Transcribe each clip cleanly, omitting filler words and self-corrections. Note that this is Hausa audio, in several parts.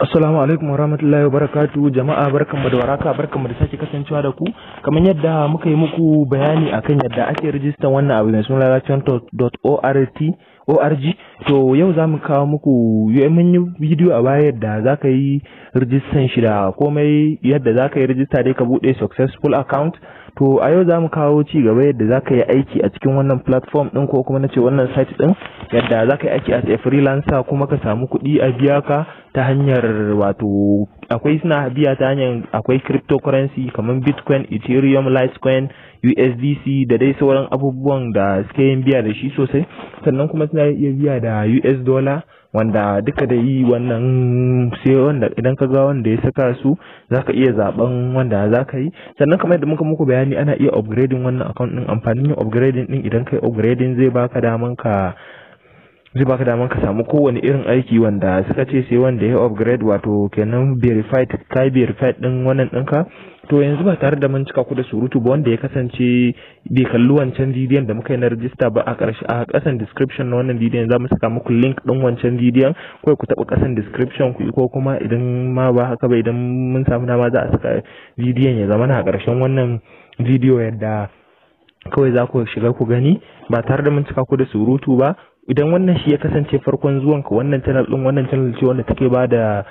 Assalamu alaikum wa rahmatullahi wa barakatu. Jama'a, barkanmu da warhaka, barkanmu da sake kasancewa da ku. Kamar yadda muka yi muku bayani akan yadda ake rijistan wannan abu mai suna ration.org org, to yau za mu kawo muku, mun yi bidiyo a baya yadda za ka yi rijistan shi da komai, yadda za ka yi rijista dai ka buɗe successful account. To a yau za mu kawo ci gaba yadda za ka yi aiki a cikin wannan platform ɗin, ko kuma na ce wannan site ɗin, yadda za ka yi aiki as a freelancer kuma ka samu kuɗi a biya ka ta hanyar, wato akwai suna biya ta hanyar, akwai cryptocurrency kamar Bitcoin, Ethereum, Litecoin, USDC da dai sauran abubuwan da suke yin biya da shi sosai. Sannan kuma suna iya biya da US dollar, wanda duka da yi wannan sai wanda idan ka ga wanda ya saka su, zaka iya zaben wanda zaka yi. Sannan kamar yadda muka muku bayani, ana iya upgrading wannan account din. Amfanin yin upgrading din, idan kai upgrading zai baka daman ka samu kowane irin aiki wanda suka ce sai wanda ya upgrade, wato kenan verified, kai verified din wannan ɗinka. To yanzu ba tare da mun cika ku da surutu ba, wanda ya kasance bai kalli wancan bidiyon da muka yi na rijista ba, a ƙarshe a ƙasan description na wannan bidiyon za mu saka muku link ɗin wancan bidiyon. Kawai ku taɓa ƙasan description ku yi, ko kuma idan ma ba haka ba, idan mun samu dama za a saka bidiyon ya zama na a ƙarshen wannan bidiyo, yadda kawai za ku shiga ku gani. Ba tare da mun cika ku da surutu ba, idan wannan shi ya kasance farkon zuwanka wannan channel din, wannan channel ce wanda take bada,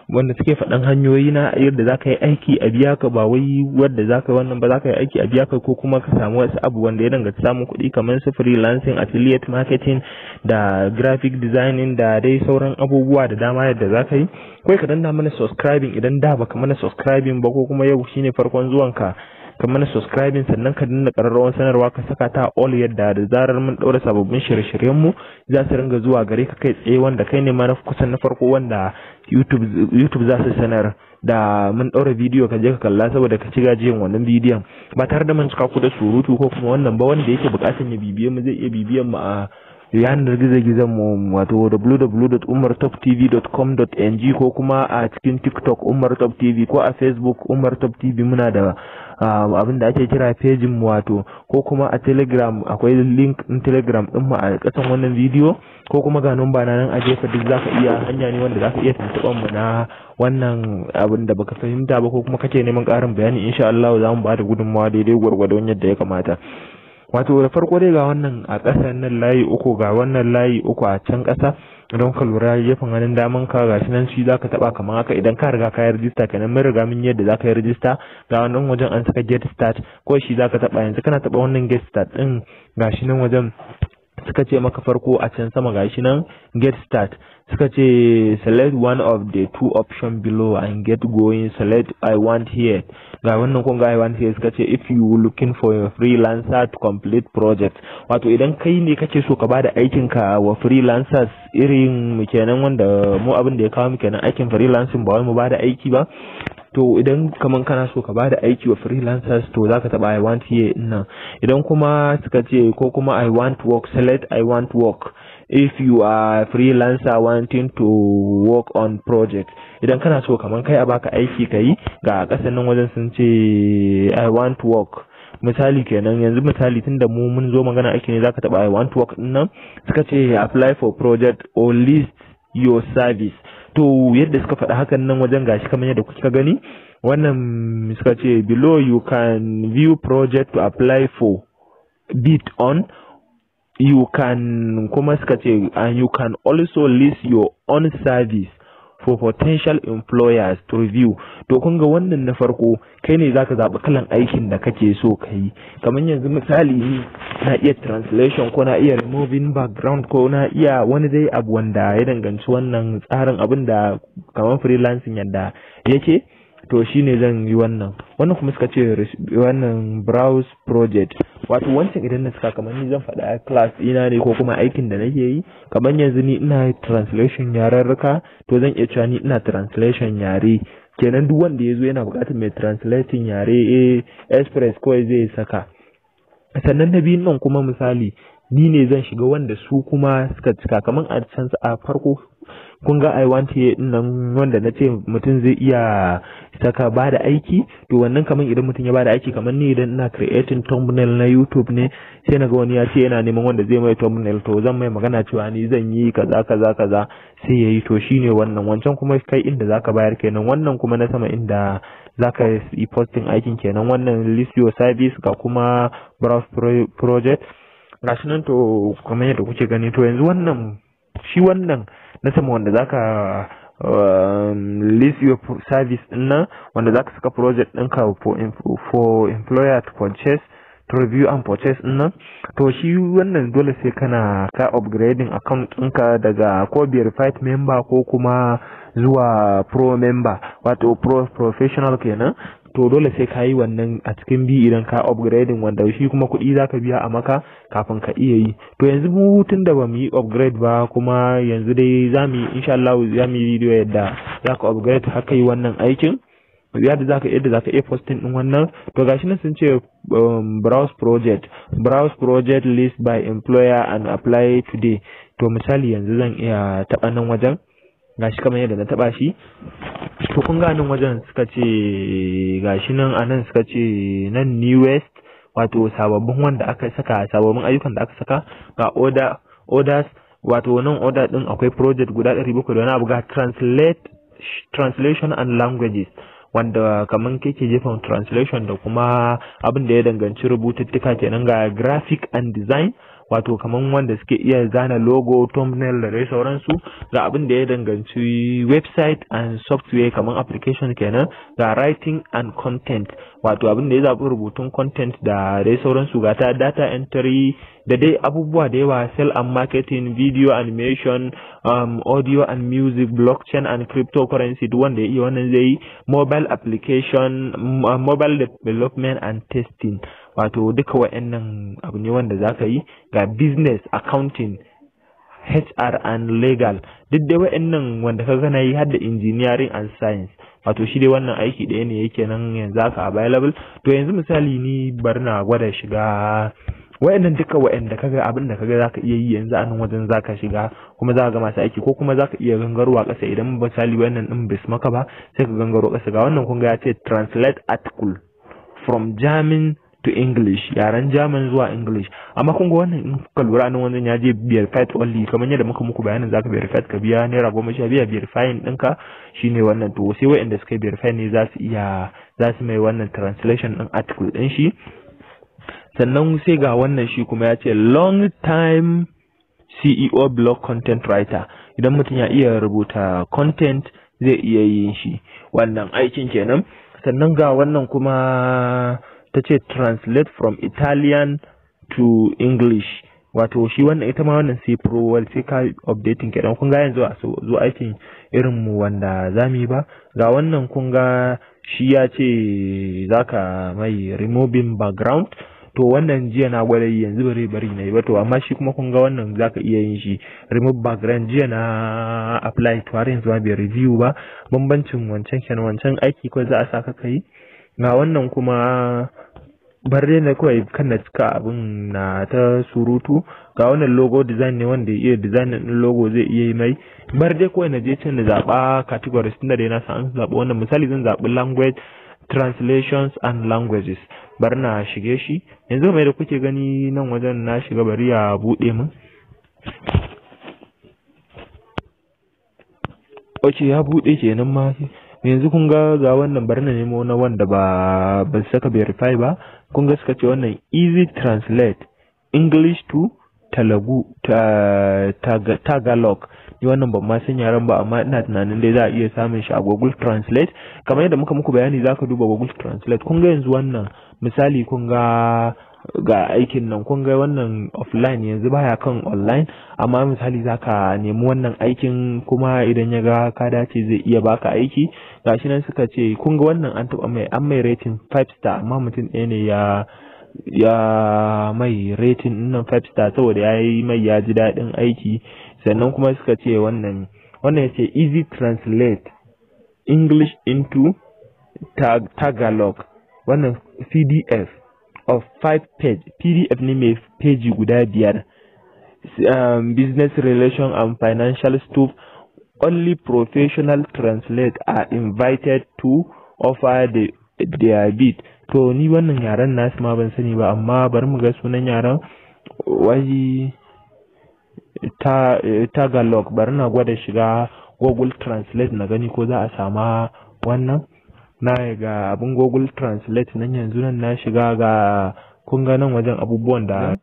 wanda take faɗan hanyoyi na yadda za ka yi aiki a biya ka, ba wai wadda za ka wannan ba, za ka yi aiki a biya ka ko kuma ka samu wasu abu wanda ya danganci samun kuɗi kamar su freelancing, affiliate marketing da graphic designing da dai sauran abubuwa da dama yadda za ka yi. Kawai ka danna mana subscribing idan da baka mana subscribing ba, ko kuma yau shine farkon zuwanka, ka mana subscribing, sannan ka danna ƙararrawar sanarwa ka saka ta all, yadda da zarar mun ɗaura sababbin shirye-shiryen mu za su ringa zuwa gare ka kai tsaye, wanda kai ne ma na kusan na farko wanda YouTube za su sanar da mun ɗaura bidiyo, ka je ka kalla saboda ka ci gajiyan wannan bidiyon. Ba tare da mun cika ku da surutu ko kuma wannan ba, wanda yake buƙatar ya bibiye mu zai iya bibiyan mu a yanar gizo-gizon mu, wato www.umartoptv.com.ng, ko kuma a cikin TikTok Umar Top TV, ko a Facebook Umar Top TV, muna da abin da ake kira page mu, wato ko kuma a Telegram, akwai link din Telegram din mu a kasan wannan bidiyo, ko kuma ga number na nan a jefa. Duk zaka iya, hanya ne wanda zaka iya tuntuɓar mu na wannan abin da baka fahimta ba ko kuma kake neman ƙarin bayani. Insha Allah za mu ba da gudunmawa daidai gwargwadon yadda ya kamata. Wato da farko dai ga wannan a ƙasan nan layi uku, ga wannan layi uku a can ƙasa, idan ka lura gefen hannun daman ka, gashi nan, shi zaka taba kamar haka. Idan ka riga ka yi rijista kenan, mun riga mun yadda zaka yi rijista, ga wannan wajen an saka "Get start", ko shi zaka taba. Yanzu kana taba wannan "Get start" din, gashi nan wajen suka ce maka farko a can sama, gashi nan "Get start". Suka ce "Select one of the two option below and get going." Select "I want here". Ga wannan, kun ga "I want here". Suka ce "If you looking for a freelancer to complete project", wato idan kai ne kake so ka bada aikin ka wa freelancers irin mu kenan, wanda mu abin da ya kawo mu kenan aikin freelancing, ba wai mu bada aiki ba. To idan kaman kana so ka bada aiki wa freelancers, to zaka taba "I want here" nan. Idan kuma suka ce ko kuma "I want work", select "I want work" if you are freelancer wanting to work on project. Idan kana so kaman kai a baka aiki kai, ga kasan nan wajen sun ce "I want work". Misali kenan, yanzu misali tunda mu mun zo magana aiki ne, zaka taba "I want work" din nan. Suka ce "Apply for project or list your service". To yadda suka faɗa hakan nan wajen, gashi kamar yadda kuka gani wannan, suka ce "Below you can view project to apply for, bid on, you can", kuma suka ce "and you can also list your own service for potential employers to review". To kun ga wannan na farko, kai ne zaka zaɓi kalan aikin da kake so ka yi. Kamar yanzu misali ni na iya translation, ko na iya removing background, ko na iya wani dai abu wanda ya danganci wannan tsarin abin da kamar freelancing yadda yake, to shine zan yi wannan. Wannan kuma suka ce wannan "Browse project", wato wancan idan na saka, kamar ni zan faɗa class ɗina ne ko kuma aikin da nake yi. Kamar yanzu ni ina translation yararruka, to zan iya cewa ni ina translation yare kenan. Duk wanda ya zo yana buƙatar mai translating yare, express kawai zai saka. Sannan na biyun nan kuma, misali ni ne zan shiga wanda su kuma suka cika, kamar a can a farko Kun ga I want here din nan wanda na ce mutum zai iya saka ba da aiki. To wannan kamar idan mutum ya bada aiki, kamar ni idan ina creating thumbnail na YouTube ne, sai na ga wani ya ce yana neman wanda zai mai thumbnail, to zan mai magana cewa ni zan yi kaza kaza kaza, sai yayi. To shine wannan. Wancan kuma kai inda zaka bayar kenan. Wannan kuma na sama inda zaka yi posting aikin kenan. Wannan list your service, ga kuma browse project, gashi nan. To kamar yadda kuke gani, to yanzu wannan shi wannan na sama wanda zaka list your service din nan, wanda zaka saka project ɗinka for employer to purchase, to review and purchase din nan, to shi wannan dole sai kana ka upgrading account ɗinka daga ko verified member ko kuma zuwa pro member, wato pro professional kenan. To dole sai ka yi wannan a cikin bi idan ka upgrading, wanda shi kuma kuɗi zaka biya a maka kafin ka iya yi. To yanzu mu tun da bamu yi upgrade ba, kuma yanzu dai zamu yi, insha Allah zamu yi video yadda zaka upgrade haka yi wannan aikin, yadda zaka iya posting din wannan. To gashi nan sun ce browse project, browse project list by employer and apply today. To misali yanzu zan iya taɓa nan wajen, gashi kamar yadda na taɓa shi. To kun ga nan wajen suka ce, gashi nan anan suka ce nan newest, wato sababbin wanda aka saka, sababbin ayyukan da aka saka. Ga order, orders, wato nan order din akwai project guda 700 da wani abu. Ga translation and languages, wanda kaman kake jefan translation da kuma abin da ya danganci rubututtuka kenan. Ga graphic and design, wato kaman wanda suke iya zana logo, thumbnail da dai sauransu. Ga abin da ya danganci website and software, kaman application kenan. Ga writing and content, wato abin da ya zaɓi rubutun content da dai sauransu. Ga ta data entry da dai abubuwa da yawa, sell and marketing, video animation, audio and music, blockchain and cryptocurrency, duk wanda ya iya wannan zai yi, mobile application, mobile development and testing, wato duka wa'annan abu ne wanda zaka yi. Ga business, accounting, HR and legal, duk dai wa'annan wanda ka gana yi, har da engineering and science. Wato shi dai wannan aiki ɗaya ne yake nan yanzu haka available. To yanzu misali ni bari na gwada shiga wa'annan duka, wa'anda kaga abin da kaga zaka iya yi yanzu a nan wajen zaka shiga, kuma zaka ga masu aiki, ko kuma zaka iya gangarowa ƙasa. Idan misali wannan din bai maka ba, sai ka gangaro ƙasa. Ga wannan, kun ga ya ce translate article from German to English, yaren German zuwa English. Amma kun ga wannan, in kuka lura nan wannan ya je verified only, kamar yadda muka muku bayanin zaka verified ka biya ₦15, verifying ɗinka shine wannan. To sai wa'anda suka yi verify ne za su iya, za su mai wannan translation ɗin article ɗin shi. Sannan sai ga wannan, shi kuma ya ce long time SEO blog content writer. Idan mutum ya iya rubuta content, zai iya yin shi wannan aikin kenan. Sannan ga wannan kuma ta ce translate from Italian to English, wato shi wannan ita ma wannan sai pro, well, sai ka updating kenan. Kun ga yanzu a zo aikin irin mu wanda zamu yi ba. Ga wannan, kun ga shi ya ce zaka mai removing background. To wannan jiya na gwada yi, yanzu bari bari na yi ba. To amma shi kuma kun ga wannan zaka iya yin shi remove background. Jiya na apply, to har yanzu ma bai review ba. Bambancin wancan kenan, wancan aiki kawai za a saka kai. Ga wannan kuma, bar dai na kawai kan na cika abin na ta surutu. Ga wannan logo design ne, wanda ya iya design din logo zai iya yi mai. Bar dai kawai na je can na zaɓa categories, tunda dai na san an zaɓi wannan. Misali zan zaɓi language translations and languages, bar na shige shi. Yanzu mai da kuke gani nan wajen na shiga, bari ya buɗe min. Ok, ya buɗe kenan ma. Yanzu kun ga ga wannan, bari na nemo na wanda ba saka verify ba. Kun ga suka ce wannan easy translate English to Talagu ta, Tagalog. Ni wannan ban ma san yaren ba, amma ina tunanin dai za a iya samun shi a Google Translate. Kamar yadda muka muku bayani, zaka duba Google Translate. Kun ga yanzu wannan misali, kun ga ga aikin nan, kun ga wannan offline, yanzu baya kan online, amma misali zaka nemi wannan aikin, kuma idan ya ga ka dace zai iya baka aiki. Gashi nan suka ce, kun ga wannan an taba mai, an mai rating 5 star, amma mutum ɗaya ne ya mai rating nan 5 star saboda ya yi mai, ya ji daɗin aiki. Sannan kuma suka ce wannan ya ce easy translate English into Tagalog. Wannan PDF of 5 page, PDF ne mai page guda 5, business relation and financial stuff. Only professional translate are invited to offer their bid. To ni wannan yaren nasu ma ban sani ba, amma bari mu ga sunan yaren, wai ta Tagalog. Bari na gwada shiga Google Translate na gani ko za a sama wannan. Na ga abin Google Translate nan, yanzu nan na shiga, ga kun ga nan wajen abubuwan da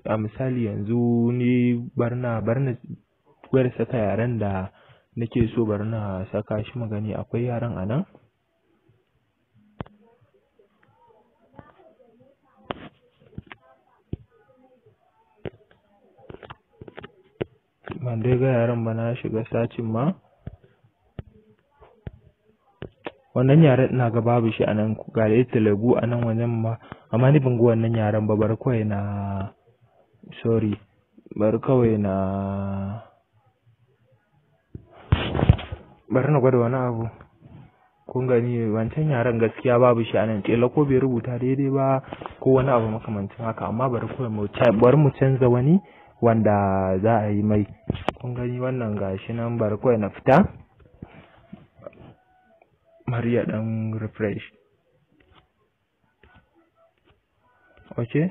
a misali yanzu ni bari na gwada saka yaren da nake so. Bari na saka shi mu gani, akwai yaren a nan. Ban dai ga yaren ba, na shiga searching ma. Wannan yaren ina ga babu shi a nan. Ga dai Telugu a nan wajen ma, amma ni ban ga wannan yaren ba. Bari kawai na, sorry, bari na gwada wani abu. Kun gani, wancan yaren gaskiya babu shi a nan. Ƙila ko bai rubuta daidai ba ko wani abu makamancin haka, amma bari kawai mu canza wani wanda za a yi mai. Kun gani, wannan gashi nan. Bari kawai na fita, bari ya ɗan refresh. Okay,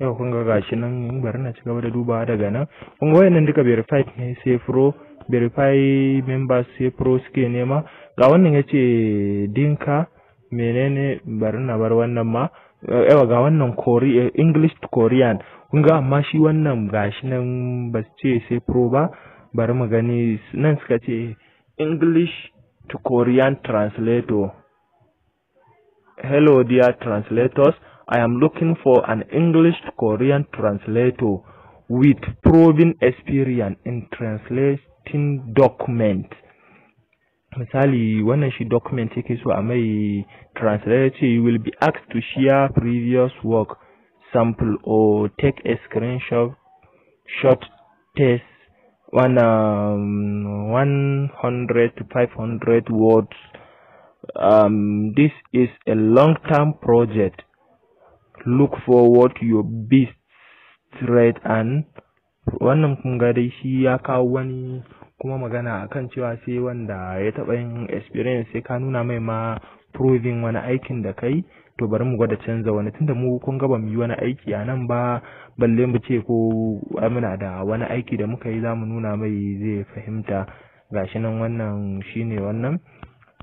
yau kun ga gashi nan. Bari na ci gaba da dubawa daga nan. Kun ga wayannan duka verified ne, sai pro verify members, sai pro suke nema. Ga wannan yace dinka menene, bari na bar wannan ma. Yawa, ga wannan English to Korean, kun ga, amma shi wannan gashi nan ba su ce sai pro ba. Bari mu gani, nan suka ce English to Korean translator. "Hello dear translators, I am looking for an English to Korean translator with proven experience in translating document." Misali wannan shi document yake so a mai translate. "You will be asked to share previous work sample or take a screenshot, short test, 100 to 500 words. This is a long-term project. Look forward to your best rate." And wannan kun ga dai shi ya kawo wani kuma magana akan cewa sai wanda ya taɓa yin experience, sai ka nuna mai ma proving wani aikin da kai. To bari mu gwada canza wani, tunda mu kun ga ba mu yi wani aiki a nan ba, balle mu ce ko muna da wani aiki da muka yi za mu nuna mai zai fahimta. Gashi nan, wannan shine wannan.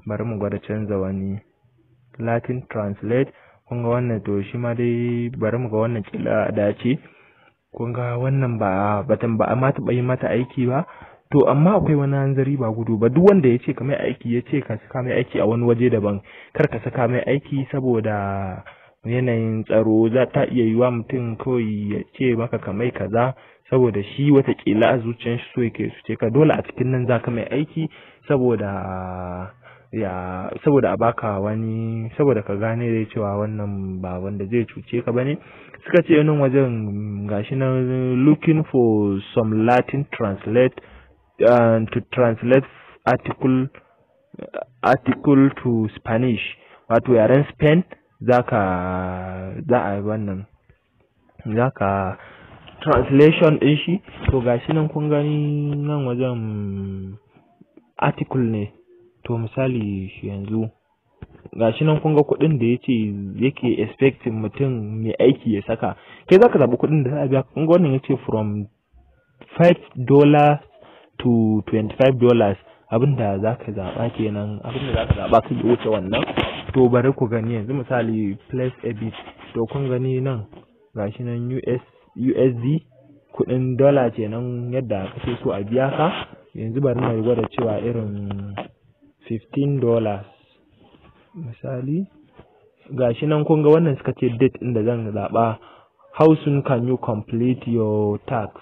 Bari mu gwada canza wani, Latin translate. Kun ga wannan, to shi ma dai bari mu ga wannan, kila a dace. Kun ga wannan ba batan ba amma taɓa yi mata aiki ba. To amma akwai wani hanzari ba gudu ba: duk wanda ya ce ka mai aiki, ya ce ka saka mai aiki a wani waje daban, kar ka saka mai aiki, saboda yanayin tsaro. Za ta iya yiwa mutum kawai ya ce maka ka mai kaza saboda shi watakila a zuciyar shi so yake su ce ka. Dole a cikin nan zaka mai aiki saboda a baka wani, saboda ka gane dai cewa wannan ba wanda zai cuce ka bane. Suka ce nan wajen gashi nan, "Looking for some Latin translate to translate article to Spanish," wato yaren Spain zaka za a yi wannan, zaka translation din shi. To gashi nan, kun gani nan wajen article ne. To misali shi yanzu gashi nan, kun ga kuɗin da yace yake expecting mutum mai aiki ya saka. Kai zaka zaɓi kuɗin da za a biya. Kun ga wannan yace from $5 to $25. Abinda zaka zaɓa kenan, abinda zaka zaɓa ka wuce wannan. To bari ku gani yanzu, misali place a bid. To kun gani nan gashi nan US USD, kuɗin dollar kenan, yadda kake so a biya ka. Yanzu bari na gwada cewa irin $15 misali. Gashi nan, kun ga wannan suka ce date ɗin da zan zaɓa, "How soon can you complete your task?"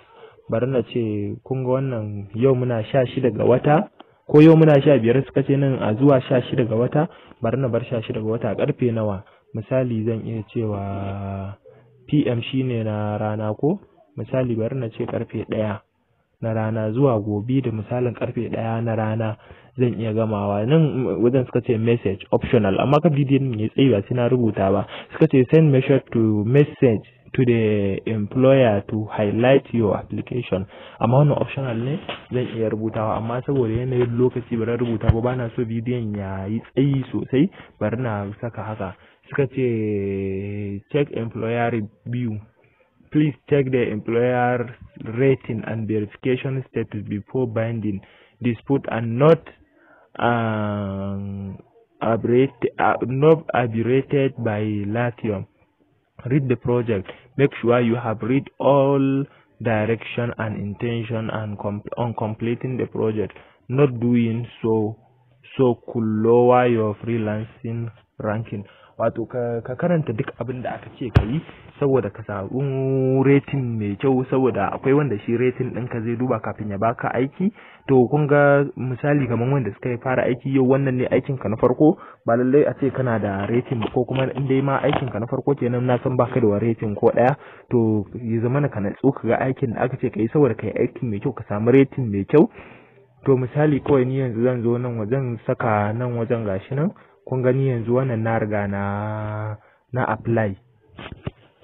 Bari na ce, kun ga wannan, yau muna 16 ga wata, ko yau muna 15, suka ce nan a zuwa 16 ga wata. Bari na bar 16 ga wata. Karfe nawa? Misali zan iya cewa PM shine na rana, ko misali bari na ce karfe 1 na rana, zuwa gobe da misalin karfe 1 na rana zan iya gamawa. Nan wajen suka ce message optional, amma ka bidiyon ya tsayi ba sai na rubuta ba. Suka ce send message to message to the employer to highlight your application." Amma wannan optional ne, zan iya rubutawa, amma saboda yanayin lokaci bari rubuta ba, bana so bidiyon ya yi tsayi sosai, bari na saka haka. Suka ce, "Check employer review. Please check the employer rating and verification status before binding dispute and not arbitrated by Lithium. Read the project. Make sure you have read all direction and intention and on completing the project. Not doing so could lower your freelancing ranking." Wato ka karanta duk abin da aka ce ka yi saboda ka samu rating mai kyau, saboda akwai wanda shi rating ɗinka zai duba kafin ya baka aiki. To kun ga misali kamar wanda suka fara aiki yau, wannan ne aikin ka na farko, ba lallai a ce kana da rating ba, ko kuma in dai ma aikin ka na farko kenan, na san baka da rating ko ɗaya. To ya zama ka natsu ka ga aikin da aka ce ka yi saboda ka yi aikin mai kyau, ka samu rating mai kyau. To misali kawai ni yanzu zan zo nan wajen, saka nan wajen, gashi nan kun gani, yanzu wannan na riga na apply.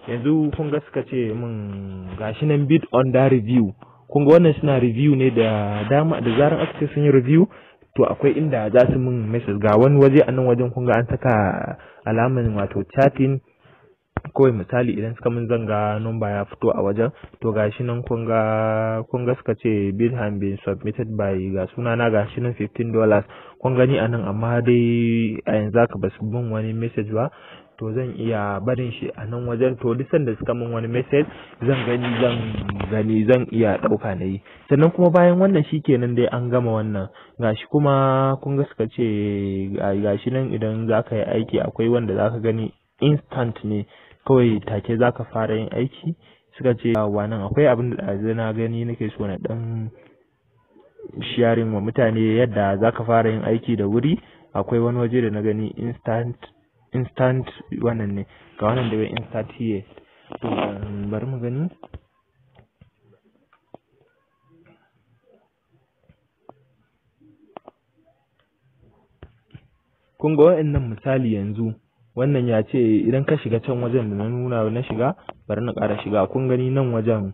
Yanzu kun ga suka ce min gashi nan, "Bid under review." Kun ga wannan suna review ne. Da dama da zaran aka ce sun yi review, to akwai inda za su min message. Ga wani waje a nan wajen, kun ga an saka alaman wato chatting. Kawai misali idan suka min, zan ga number ya fito a wajen. To gashi nan kun ga suka ce, "Bid has been submitted by," ga suna na, gashi nan, $15, kun gani a nan. Amma dai a yanzu haka ba su bin wani message ba, to zan iya barin shi a nan wajen. To duk sanda suka min wani message, zan gani, zan iya ɗauka na yi. Sannan kuma bayan wannan shikenan dai, an gama wannan. Gashi kuma kun ga suka ce gashi nan, idan za ka yi aiki akwai wanda za ka gani instant ne, kawai take za ka fara yin aiki. Suka ce wannan akwai abin da ɗazu na gani nake so na ɗan sharing wa mutane, yadda za ka fara yin aiki da wuri. Akwai wani waje da na gani instant, wannan ne, ga wannan da instant here. To bari mu gani. Kun ga wa'annan, misali yanzu wannan ya ce idan ka shiga can wajen da na nuna na shiga, bari na ƙara shiga. Kun gani nan wajen,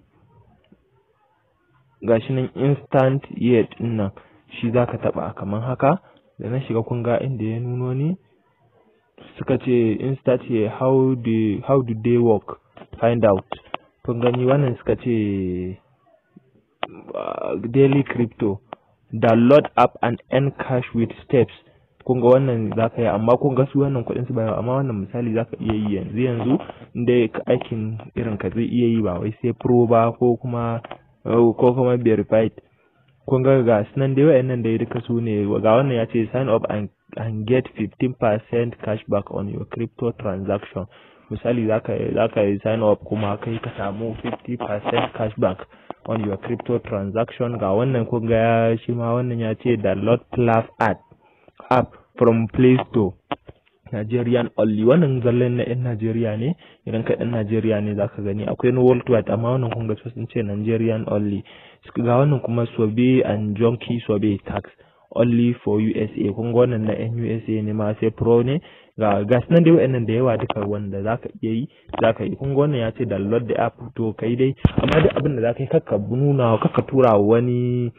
gashi nan instant yet ɗin nan, shi zaka taɓa kamar haka. Da na shiga, kun ga inda ya nuno ni, suka ce, "Instant here, how do they work? Find out." Kun gani wannan suka ce, "Daily crypto, download app and earn cash with steps." Kun ga wannan zaka yi, amma kun ga su wannan kuɗin su ba, amma wannan misali zaka iya yi yanzu yanzu, inda aikin irin ka zai iya yi, ba wai sai pro ba ko kuma verified. Kun ga ga sunan dai, wayannan dai duka su ne. Ga wannan ya ce, "Sign up and get 15% cashback on your crypto transaction." Misali zaka yi sign up kuma kai ka samu 50% cashback on your crypto transaction. Ga wannan, kun ga shi ma wannan ya ce, "Download Plaff app from Play Store, Nigerian only." Wannan zallan na 'yan Najeriya ne. Idan ka ɗan Najeriya ne zaka gani akwai na worldwide, amma wannan kun ga sun ce Nigerian only. Ga wannan kuma, "Survey and Junkie Survey Tax, only for USA." Kun ga wannan na 'yan USA ne ma, sai pro ne. Ga nan dai, wa'annan da yawa duka wanda zaka iya yi, zaka yi. Kun ga wannan ya ce, "Download the app." To kai dai, amma duk abin da zaka yi, kakka nuna, kakka tura wani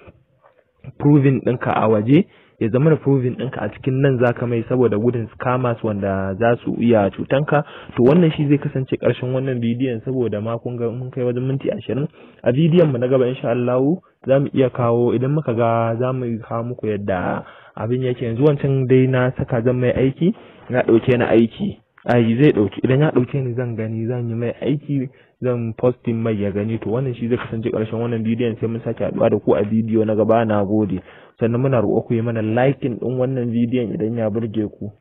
proving ɗinka a waje, ya zama da proving ɗinka a cikin nan zaka mai, saboda gudun scammers wanda za su iya cutanka. To wannan shi zai kasance ƙarshen wannan bidiyon, saboda ma kun ga mun kai wajen minti 20. A bidiyon mu na gaba, insha Allah, za mu iya kawo, idan muka ga za mu kawo muku yadda abin yake. Yanzu wancan dai na saka zan mai aiki, na ɗauke ni aiki, ai zai ɗauki, idan ya ɗauke ni zan gani, zan yi mai aiki, zan posting mai ya gani. To wannan shi zai kasance ƙarshen wannan bidiyon, sai mun sake haɗuwa da ku a bidiyo na gaba. Na gode. Sannan muna roƙo ku yi mana liking ɗin wannan bidiyon idan ya burge ku.